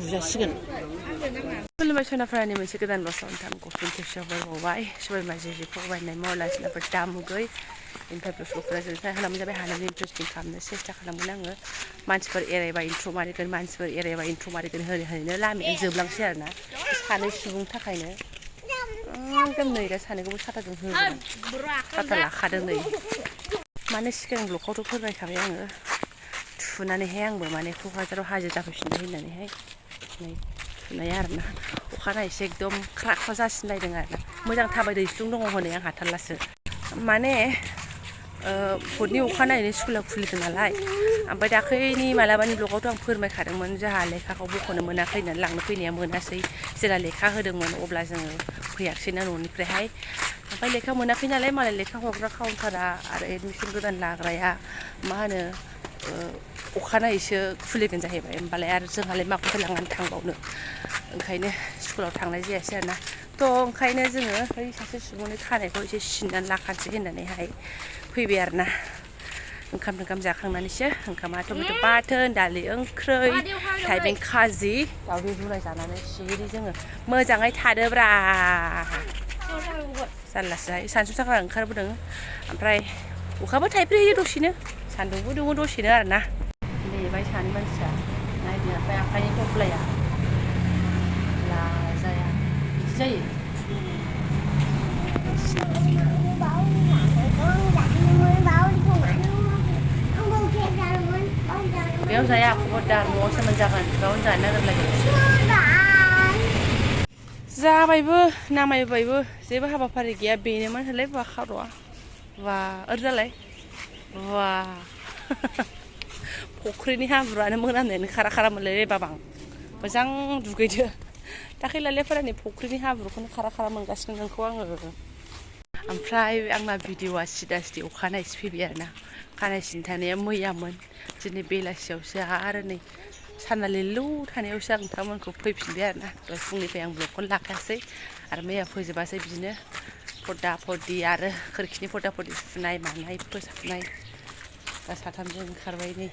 बुजासिगोन खुलुमबाय सनाफोरानि मोनसे गोदान बसाव नोंथांखौ फिन खेबसेयावबो बावबाय सबाय माजिखौ बायनाय मावलासिनोफोर दामुगै ओमफ्राय बेफोरखौ जों खालामनाय जाबाय हानायनि इन्ट्रेस्टिं खालामनो सेस्था खालामगोन आङो मानसिफोर एरायबा इन्ट्र' मारिगोन मानसिफोर एरायबा इन्ट्र' मारिगोन होनो लामाया जोबलांसै आरोना सानै सुबुंनि थाखायनो एकदम नै दा सानैखौबो साथाजों होगोन साथा लाखादों नै माने सिगां ब्लकआवथ' फोरमायखाबाय आङो थुनानैहाय आंबो माने क'क्राझाराव हाजो जाफैफिनबाय होननानैहाय नै थुनाय आरोना अखानायैसो एकदम ख्रा ख्रा जासिनलायदों आरोना मोजां थाबाय दैस्लुं दङ हनै आं हाथारलासो माने भटनि अखानायैनो स्कुला खुलिदों नालाय ओमफ्राय दाख्लैनि मालाबानि ब्लगावथ' आं फोरमायखादोंमोन जोंहा लेखाखौ बख'नो मोनाखै होननानै लांनो फैनाया मोनासै जेला लेखा होदोंमोन अब्ला जोङो फैयाखिसैना न'निफ्रायहाय ओमफ्राय लेखा मोनाखै नालाय मालाय लेखा हरग्रा काउन्टारा आरो एडमिसन गोदान लाग्राया मा होनो अखानायैसो खुलिगोन जाहैबाय होमबालाय आरो जोंहालाय माखौथो लांनानै थांबावनो ओंखायनो स्कुलाव थांनाय जायासै आरोना थ' ओंखायनो जोङो बै सासे सुबुंनि खानायखौ एसे सिननानै लाखानोसै होननानैहाय फैबाय आरोना ओंखाम जाखांनानैसो ओंखामा टमेट' बाथोन दालि ओंख्रै थाइबें खाजि दावदै रुनाय जानानै सिरि जोङो मोजाङै थादोब्रा जारलासोहाय सानसु थाखा ओंखारबोदों ओमफ्राय अखाबो थाइफ्रिहैयो दसेनो सान्दुंबो दुङो दसेनो आरोना नेबाय सानै मानसिया नायदो ओमफ्राय आखाइनि थफ्लाया लाजाया बिदि जायो बेयाव जाया खबरदार न'आवसो मोनजागोन बेयावनो जानो नागिरलायो जाबायबो नामायबायबो जेबो हाबाफारि गैया बेनोमोन होनलाय बाखार'आ बा ओरैजालाय बा फख्रिनि हाब्रुआनो मोनामनायानो खारा खारा मोनलाय बाबां मोजां दुगैदो दाख्लैलायफोरानि फख्रिनि हाब्रुखौनो खारा खारा मोनगासिनो नोंखौ आङो ओमफ्राय आंना भिडिअ'आ सिदा सिदि अखानायैसो फैबाय आरोना खानाय सिनथानाया मैयामोन दिनै बेलासियावसो आरो नै साना लिलु थानायावसो आं नोंथांमोनखौ फैफिनबाय आरोना दहाय फुंनिफ्राय आं ब्लगखौनो लाखायासै आरो मैया फोजोबासै बिदिनो फर्दा फर्दि आरो खोरखिनि फर्दा फर्दि सुनाय मानाय फोसाबनाय दा साथामजों ओंखारबाय नै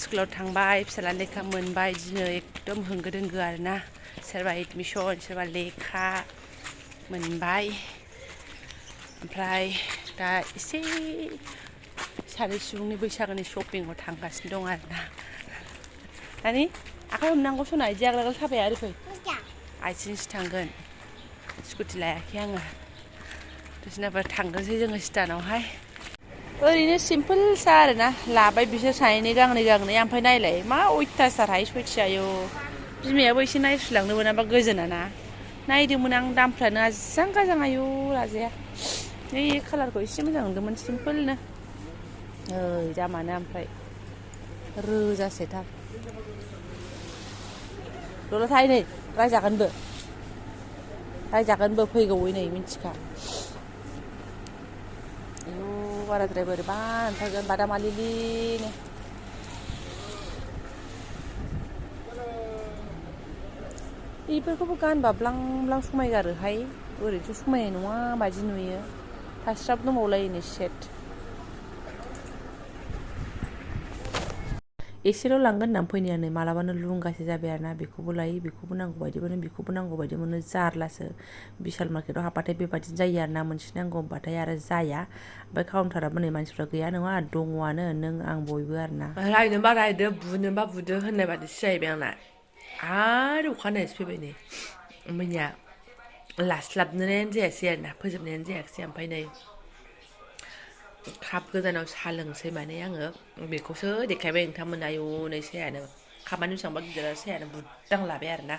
स्कुलाव थांबाय फिसाला लेखा मोनबाय दिनै एकदम होंगो दोंगो आरोना सोरबा एडमिसन सोरबा लेखा मोनबाय ओमफ्राय दा एसे सानै सुबुंनि बैसागोनि शपिंआव थांगासिनो दं आरोना नानि आखाइ हमनांगौ सना इदि आगोल थाबाया ओरै फै आथिंसो थांगोन स्कुटि लायाखै आङो बिसोरनाबो थांगोनसै जोङो स्टानावहाय ओरैनो सिम्पोलसा आरोना लाबाय बिसोर सानैनि गांनै ओमफ्राय नायलाय मा अयथासारहाय सयथियायो बिमायाबो एसे नायस्रिलांनो मोनाबा गोजोनाना नायदोंमोन आं दामफ्रानो आजां गाजां आयौ लाजाया नै कालारखौ एसे मोजां मोनदोंमोन सिम्पोलनो ओइ दामानो ओमफ्राय रोजासेथार दल'थाय नै रायजागोनबो फैगौयै नै मिन्थिखा आयौ बाराद्राय बोरैबा ओंखारगोन बादामालिलिनो बेफोरखौबो गानबा ब्लां ब्लां समायगारोहाय ओरैनोथ' समायनाय नङा बायदि नुयो फास्राब दंबावलायोनो सेट एसेल' लांगोन होननानै फैनायानो मालाबानो लुंगासे जाबाय आरोना बेखौबो लायो बेखौबो नांगौ बायदि मोनो बेखौबो नांगौ बायदि मोनो जारलासो बिशाल मार्केटाव हाबबाथाय बेबायदिनो जायो आरोना मोनसे नांगौ होनबाथाय आरो जाया ओमफ्राय काउन्टाराबो नै मानसिफ्रा गैया नङा दङआनो नों आं बयबो आरोना रायनोबा रायदो बुनोबा बुदो होननाय बादिसो जाहैबाय आंना आरो अखानायैसो फैबाय नै मैया लास्लाबनायानो जायासै आरोना फोजोबनायानो जायासै ओमफ्राय नै काप गोदानाव साहा लोंसै माने आङो बेखौसो देखायबाय नोंथांमोन आयौ नै सायानो खामानि बेसेबांबा गिदिर सायानो बुद्दां लाबाय आरोना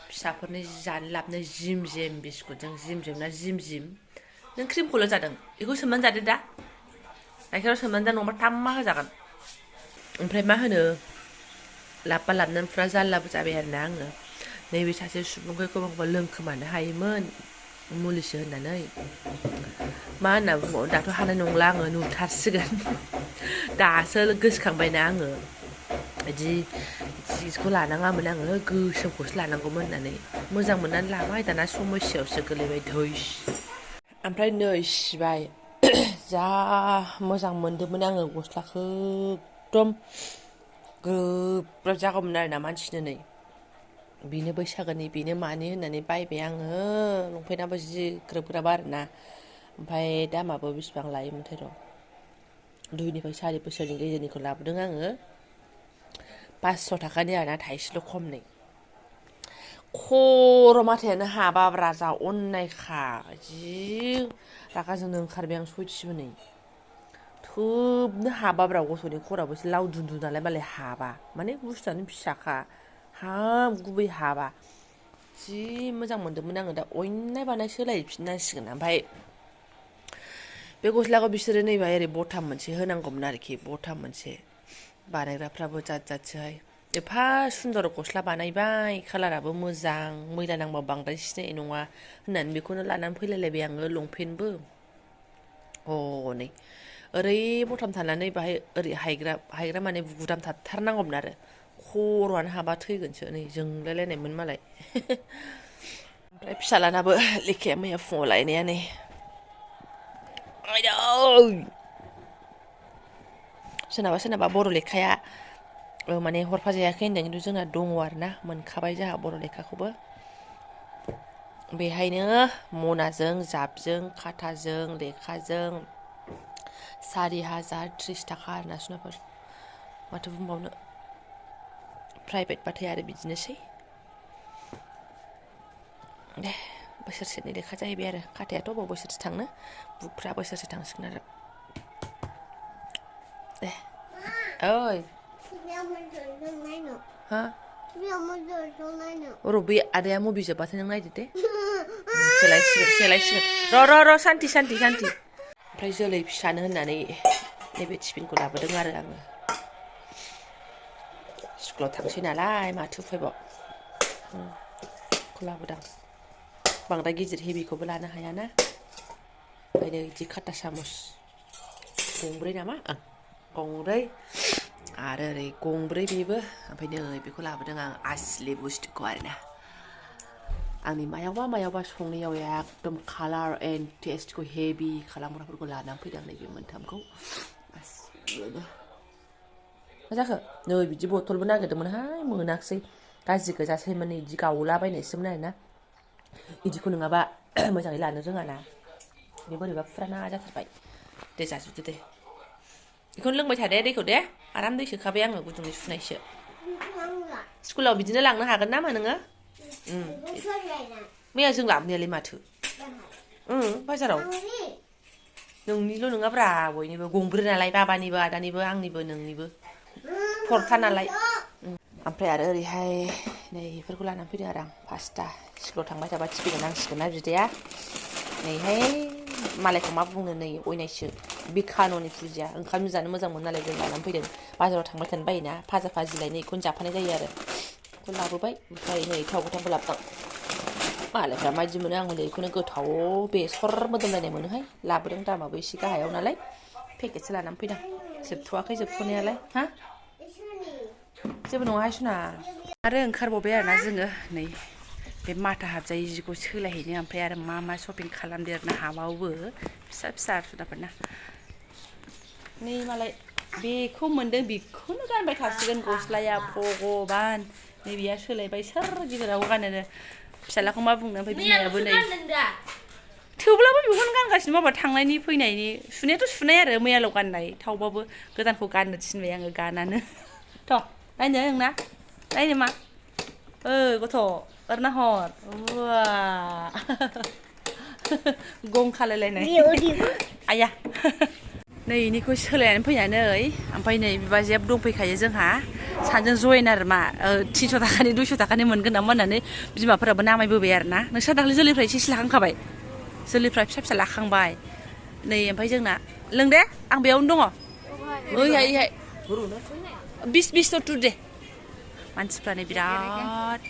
फिसाफोरनि जानो लाबोनाय जिम बिस्कुटजों जिमना जिम नों क्रिमखौल' जादों बेखौ सोमनानै जादो दा गाइखेराव सोमनानै जा नङाबा थाम्मा होजागोन ओमफ्राय मा होनो लाबबा लाबनानै फुरा जारलाबो जाबाय आरोना आङो नैबे सासे सुबुंखौ एखमबा लोंखोमानो हायोमोन मुलिसो होननानै मा होनना बुङो दाथ' हानाय नंला आङो नुथारसिगोन दासो गोसोखांबायना आङो बिदिखौ लानाङामोन आङो गोसोमखौसो लानांगौमोन होननानै मोजां मोननानै लाबाय दाना समस्यायावसो गोलैबाय धैस ओमफ्राय नै सिबाय जा मोजां मोनदोंमोन आङो गस्लाखौ एकदम ग्रोब जागौमोन आरोना मानसिनो नै बेनो बैसागोनि बेनो मानि होननानै बायबाय आङो लंपेन्टआबो जि ग्रोब ग्राब आरोना ओमफ्राय दामाबो बेसिबां लायोमोनथाय र' 2 निफ्राय 4 बोसोरनि गेजेरनिखौ लाबोदों आङो 500 थाखानि आरोना थाइसेल' खमनै खर' माथायानो हाबाब्रा जा अननायखा जि रागा जोंनो ओंखारबाय आं सयथिबो नै थोबनो हाबाब्रा गथ'नि खर'आबो एसे लावदुन्दु नालाय मालाय हाबा माने बुस्थुआनो फिसाखा हाब गुबै हाबा जि मोजां मोनदोंमोन आङो दा अयनाय बानाय सोलायफिननांसिगोन ओमफ्राय बे गस्लाखौ बिसोरो नैबा ओरै बटाम मोनसे होनांगौमोन आरोखि बटाम मोनसे बानायग्राफ्राबो जात जातसोहाय एफा सुन्दर गस्ला बानायबाय कालाराबो मोजां मैला नांबा बांद्राय सिनाय नङा होननानै बेखौनो लानानै फैलायलायबाय आङो लंपेन्टबो हनै ओरै बटाम थानानै बाहाय ओरै हायग्रा माने गुदाम थाथारनांगौमोन आरो खर'आनो हाबा थैगोनसो नै जोंलायलायनायमोन मालाय ओमफ्राय फिसालानाबो लेखाया मैया फुङाव लायनाया नै सोरनाबा बर' लेखाया माने हरफाजायाखै होनदों खिन्थु जोंना दङ आरोना मोनखाबाय जोंहा बर' लेखाखौबो बेहायनो मनाजों जाबजों खाथाजों लेखाजों 4030 थाखा आरोना सुनाफोर माथो बुंबावनो प्राइभेट बाथाय आरो बिदिनोसै दे बोसोरसेनि लेखा जाहैबाय आरो खाथायाथ' अबाव बोसोरसे थांनो बुकफ्रा बोसोरसे थांसिगोन आरो दे ओइ हा र' बै आदाया मुभि जोब्बाथाय नों नायदो दे सोलायसिगोन र' सान्ति ओमफ्राय जोलै फिसानो होननानै नैबे टिफिनखौ लाबोदों आरो आङो स्कुलाव थांसै नालाय माथो उफायबाव खौ लाबोदां बांद्राय गिदिर हेभिखौबो लानो हायाना ओंखायनो बिदि खाथा सामुस गंब्रै नामा गंब्रै आरो ओरै गंब्रै बेबो ओमफ्राय नै बेखौ लाबोदों आं आसलि बुस्थुखौ आरोना आंनि मायावबा संनायाव एकदम कालार एन्ड टेस्टखौ हेभि खालामग्राफोरखौ लानानै फैदों नैबे मोनथामखौ गासिबो मा जाखो नै बिदि बथलबो नागिरदोंमोनहाय मोनाखिसै गाज्रि गोजासैमोन बिदि गावलाबायनायसोमोन आरोना बिदिखौ नङाबा मोजाङै लानो रोङाना बे बोरैबा फुराना जाथारबाय दे जाजोबदो दे बेखौनो लोंबाय थादे दैखौ दे आराम दै सोखाबाय आङो गुदुङै सुनायसो स्कुलाव बिदिनो लांनो हागोन नामा नोङो मैया जों लाबोनायालाय माथो बाजाराव नोंनिल' नङाब्रा बयनिबो गंब्रै नालाय बाबानिबो आदानिबो आंनिबो नोंनिबो फरथा नालाय ओमफ्राय आरो ओरैहाय नै बेफोरखौ लानानै फैदों आरो आं पास्ता स्कुलाव थांबाय थाबा टिफिन नांसिगोन ना बिदाया नैहाय मालायखौ मा बुंनो नै अयनायसो बिखान'नि फुजिया ओंखाम जानो मोजां मोनो नालाय जों लानानै फैदों बाजाराव थांबाय थानो बायोना भाजा भाजिलायनो बेखौनो जाफानाय जायो आरो बेखौ लाबोबाय ओमफ्राय नै थाव गोथांबो लाबोदों मालायफ्रा माबायदि मोनो आं बेखौनो गोथाव बेसर मोदोमलायनाय मोनोहाय लाबोदों दामाबो एसे गाहायाव नालाय पेकेटसो लानानै फैदों जोबथ'वाखै जोबथ'नायालाय हा जेबो नङाहाय सुना आरो ओंखारबावबाय आरोना जोङो नै बे माथा हाबजायै जिखौ सोलायहैनो ओमफ्राय आरो मा शपिं खालामदेरनो हाबावो फिसा सुदाफोरना नै मालाय बेखौ मोनदों बेखौनो गानबाय थासिगोन गस्लाया भगबान नै बेया सोलायबाय सोर गिदिराबो गानोनो फिसालाखौ मा बुंनो ओमफ्राय बिमायाबो नै थेवब्लाबो बेखौनो गानगासिनो माबा थांनायनि फैनायनि सुनायाथ' सुनाय आरो मैयाल' गाननाय थावबाबो गोदानखौ गाननो थिनबाय आङो गानानो थ' नायनो नोंना नायनो मा गथ' ओरैना हर वा गं खालायलायनाय आया नै इनिखौ सोलायनानै फैनानै ओमफ्राय नै बिबाजैयाबो दंफैखायो जोंहा सानैजों जयेन आरो मा 300 थाखानि 200 थाखानि मोनगोन नामा होननानै बिमाफोराबो नामायबोबाय आरो ना नोंस्रा दाखालि जोलैफ्रा एसे लाखांखाबाय जोलैफ्रा फिसा लाखांबाय नै ओमफ्राय जोंना लों दे आं बेयावनो दङ ओइहाय 20 टुर दे मानसिफ्रानो बिराद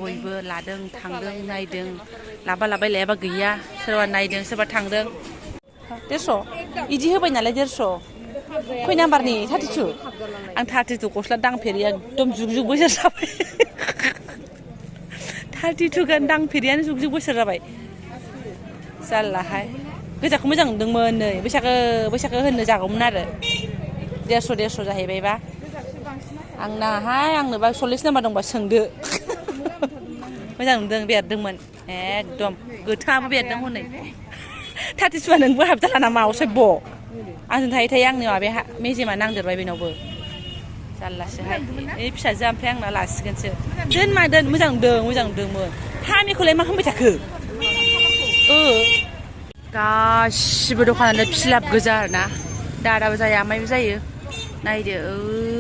बयबो लादों थांदों नायदों लाबाय लायाबा गैया सोरबा नायदों सोरबा थांदों 150 बिदि होबाय नालाय 150 खय नाम्बारनि 32 आं 32 गस्ला दांफेरि एकदम जुग बोसोर जाबाय 32 गान दांफेरियानो जुग बोसोर जाबाय जारलाहाय गोजाखौ मोजां नुदोंमोन नै बैसागो होननो जागौमोन आरो 150 जाहैबायबा आं नाङाहाय आंनोबा 40 नाम्बार दंबा सोंदो मोजां नुदों बेरदोंमोन एकदम गोथाङाबो बेरदों हनै 32 नोंबो हाबजाला नामा असायब' आंजों थायै थायै आंनि माबाया मेजेमा नांदेरबाय बेनावबो जारलासोहाय ओइ फिसाजोआ ओमफ्राय आंना लासिगोनसो दोन मा दोन मोजां नुदोंमोन हामिखौलाय मा खालामबाय थाखो गासिबो दखानानो फिलाप गोजा आरोना दादाबो जाया आमायबो जायो नायदो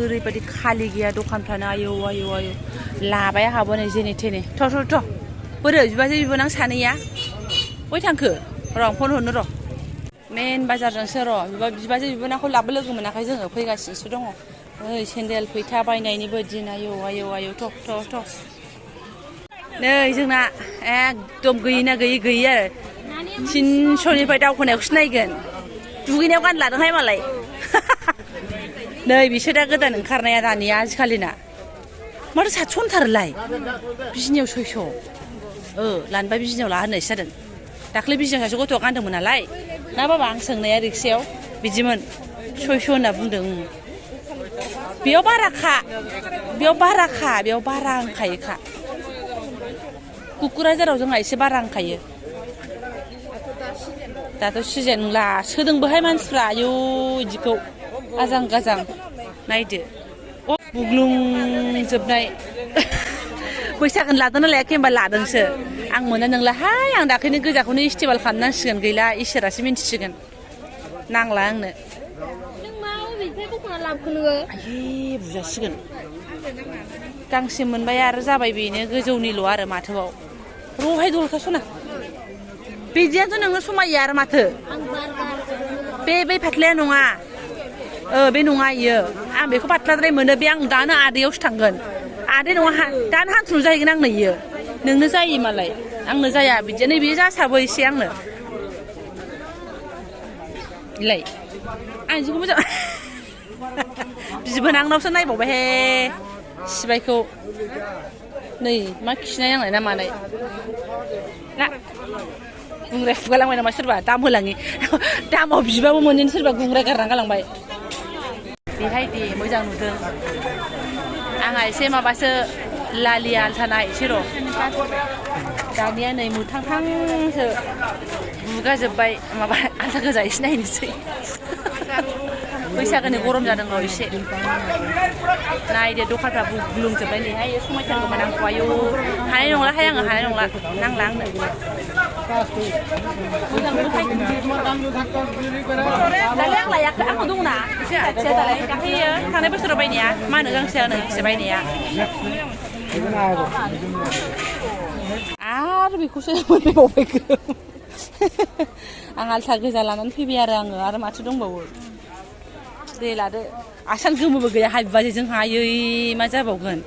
ओरैबायदि खालि गैया दखानफ्रानो आयौ लाबाय आंहाबो नै जेने थेने थ' बोरो बिबाजै बिबोनां सानैया बय थांखो र' आं फन हरनो र' मेन बाजारजोंसो र' बिबाजै बिबोनांखौ लाबो लोगो मोनाखै जोङो फैगासिनोसो दङ ओइ सेन्देल फैथा बायनायनिबो दिन आयौ थ' नै जोंना एकदम गैयिना गैयि आरो 300निफ्राय दावखोनायखौसो नायगोन दुगैनायाव गान लादोंहाय मालाय नै बिसोर दा गोदान ओंखारनाया दानिया आजिखालिना माथो 700 होनथारोलाय बिजिनियाव 600 लानोबा बिजिनियाव ला होननायसो जादों दाख्लै बिजिनियाव सासे गथ'आ गानदोंमोन नालाय ना बाबा आं सोंनाया रिक्सायाव बिदिमोन 600 होनना बुंदों बेयाव बारा होनखायोखा क'क्राझाराव जोंहा एसे बारा होनखायो दाथ' सिजेन नंला सोदोंबोहाय मानसिफ्रा आयौ इदिखौ आजां गाजां नायदो बुग्लुंजोबनाय बैसागोन लादोंना लायाखै होनबा लादोंसो आं मोना नोंलाहाय आं दाख्लैनो गोजाखौनो इस्टेबल खालामनांसिगोन गैला इसोरासो मिन्थिसिगोन नांला आंनो आयै बुजासिगोन गांसे मोनबाय आरो जाबाय बेनो गोजौनिल' आरो माथोआव रहाय दलथा सना बिदियाथ' नोंनो समायो आरो माथो बे फाथ्लाया नङा बे नङा इयो आं बेखौ फाथ्लाद्राय मोनो बे आं दानो आदैयावसो थांगोन आदै नङा दानो हान्थुनो जाहैगोन आंनो इयो नोंनो जायो मालाय आंनो जाया बिदि नै बेयो जासाबो एसे आंनो इलाय आं जिखौ मोजां बिबोनांनावसो नायबावबाय सिबायखौ नै मा खिनाय आंलाय ना मानाय ना गुंग्राय फुगालांबाय नामा सोरबा दाम होलाङि दामाव बिबाबो मोनैनि सोरबा गुंग्राय गारनानै गालांबाय बेहाय दे मोजां नुदों आंहा एसे माबासो लालिया आल्थाना एसे र' दानिया नै मोथांथांसो बुगाजोब्बाय माबा आल्था गोजा एसे नायनोसै बैसागोनि गरम जादों र' एसे नायदो दखानफ्रा बुग्लुंजोब्बाय नैहाय समायथारगौमोन आंखौ आयौ हानाय नंलाहाय आङो हानाय नंला नांला आंनो दालाय आं लायाखै आंनाव दंना एसे खाथिया दालाय दाख्लैयो थांनाय बोसोराव बायनाया मा होनो गांसेयानो एसे बायनाया आरो बेखौसो मोनफैबावबाय आं आल्था गोजा लानानै फैबाय आरो माथो दंबावो दे लादो आसान गोमोबो गैया हाबिबाजे जोंहा आयै मा जाबावगोन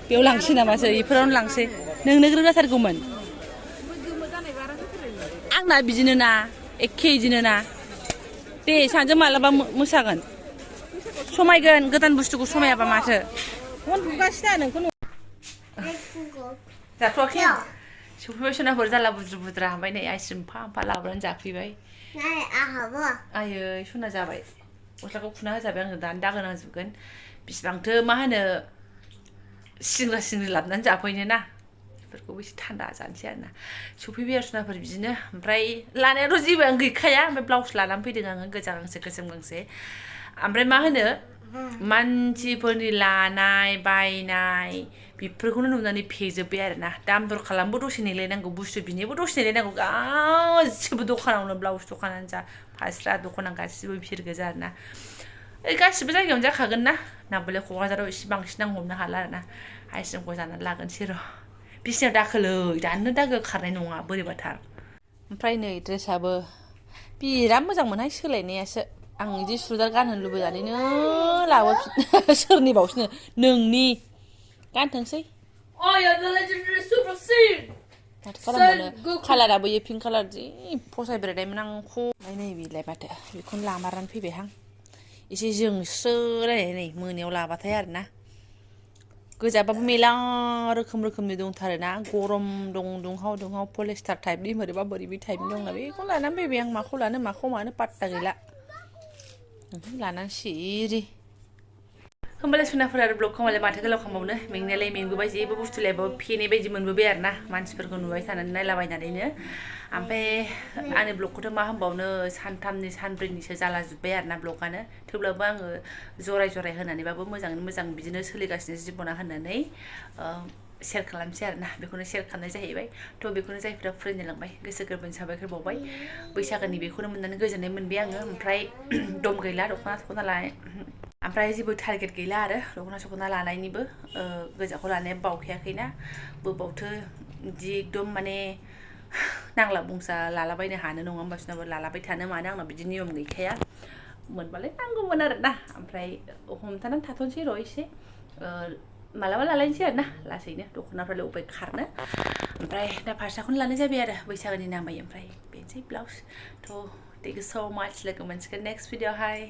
बेयाव लांसै नामासो बेफोरावनो लांसै नोंनो ग्रोब जाथारगौमोन आंना बिदिनो ना एखे इदिनो ना दे सानैजों मालाबा मोसागोन समायगोन गोदान बुस्थुखौ समायाबा माथो फन बुगासिनो नोंखौ जाथ'वाखै सफैबाय सनाफोर जाला बुद्रा ओमफ्राय नै आइसक्रिम फा लाबोनानै जाफैबाय आयै सना जाबाय गस्लाखौ खुना होजाबाय आङो दानो दागो नांजोबगोन बिसिबांथो मा होनो सिंग्रा लाबोनानै जाफैनो ना बेफोरखौबो एसे थान्दा जानोसै आरोना सफैबाय आरो सनाफोर बिदिनो ओमफ्राय लानायाथ' जेबो आं गैखाया ओमफ्राय ब्लाउस लानानै फैदों आङो गोजा गांसे गोसोम गांसे ओमफ्राय मा होनो मानसिफोरनि लानाय बायनाय बेफोरखौनो नुनानै फेजोब्बाय आरोना दाम दर खालामबो दसे नेलायनांगौ बुस्थु बिनिबो दसे नेलायनांगौ गासिबो दखानावनो ब्लाउस दखानानो जा फास्रा दख'ना गासिबो बिर गोजा आरोना गासिबो जायगायावनो जाखागोन ना नाबले क'क्राझाराव एसे बांसिन आं हमनो हाला आरोना आइसक्रिमखौ जानानै लागोनसै र' बिसिनायाव दाखोलै दानो दागो खारनाय नङा बोरैबाथार ओमफ्राय नै ड्रेसाबो बिराद मोजां मोनहाय सोलायनायासो आं बिदि सुरिदार गानहोनो लुबैनानैनो लाबोफिन सोरनिबावसोनो नोंनि गानथोंसै माथो खालामबावनो कालाराबो इयो पिंक कालार जि फसायब्रेनायमोन आंखौ नै बेलाय माथो बेखौनो लामारनानै फैबायहां एसे जोंस्रोलायनाय नै मोनायाव लाबाथाय आरोना गोजाबाबो मेला रोखोमनि दंथारोना गरम दं दुंहाव पलिस्टार टाइपनि बोरैबा टाइपनि दंना बेखौ लानानै फैबाय आं माखौ लानो माखौ मानो पात्ता गैला लानानै सिरि होमबालाय सुनाफोर आरो ब्लगखौ मालाय माथो गोलाव खालामबावनो मेंनायालाय मेंबोबाय जेबो बुस्थुलायबो फेनाय बायदि मोनबोबाय आरो ना मानसिफोरखौ नुबाय थानानै नायलाबायनानैनो ओमफ्राय आंनि ब्लगखौथ' मा होनबावनो सानथामनि सानब्रैनिसो जालाजोब्बाय आरो ना ब्लगानो थेवब्लाबो आङो जराय होनानैबाबो मोजाङैनो मोजां बिदिनो सोलिगासिनो जिबना होननानै शेयार खालामसै आरो ना बेखौनो शेयार खालामनाय जाहैबाय थ' बेखौनो जायफोरा फरायनो लांबाय गोसो गोरबोनि साबायखर बावबाय बैसागोनि बेखौनो मोननानै गोजोननाय मोनबाय आङो ओमफ्राय दम गैला दख'ना लानाय ओमफ्राय जेबो टारगेट गैला आरो दख'ना लानायनिबो गोजाखौ लानाया बावखायाखैना बावथो बिदि एकदम माने नांला बुंसा लालाबायनो हानो नङा होमबा सोरनाबा लालाबाय थानो मानो आंनाव बिदि नियम गैखाया मोनबालाय नांगौमोन आरो ना ओमफ्राय हमथानानै थाथ'नोसै र' एसे मालाबा लालायनोसै आरो ना लासैनो दख'नाफ्रालाय अबेहाय खारनो ओमफ्राय दा फारसाखौनो लानाय जाबाय आरो बैसागोनि नामै ओमफ्राय बेनोसै ब्लाउस थ' थेंक इउ स' माच लोगो मोनसिगोन नेक्स्ट भिडिअ'आवहाय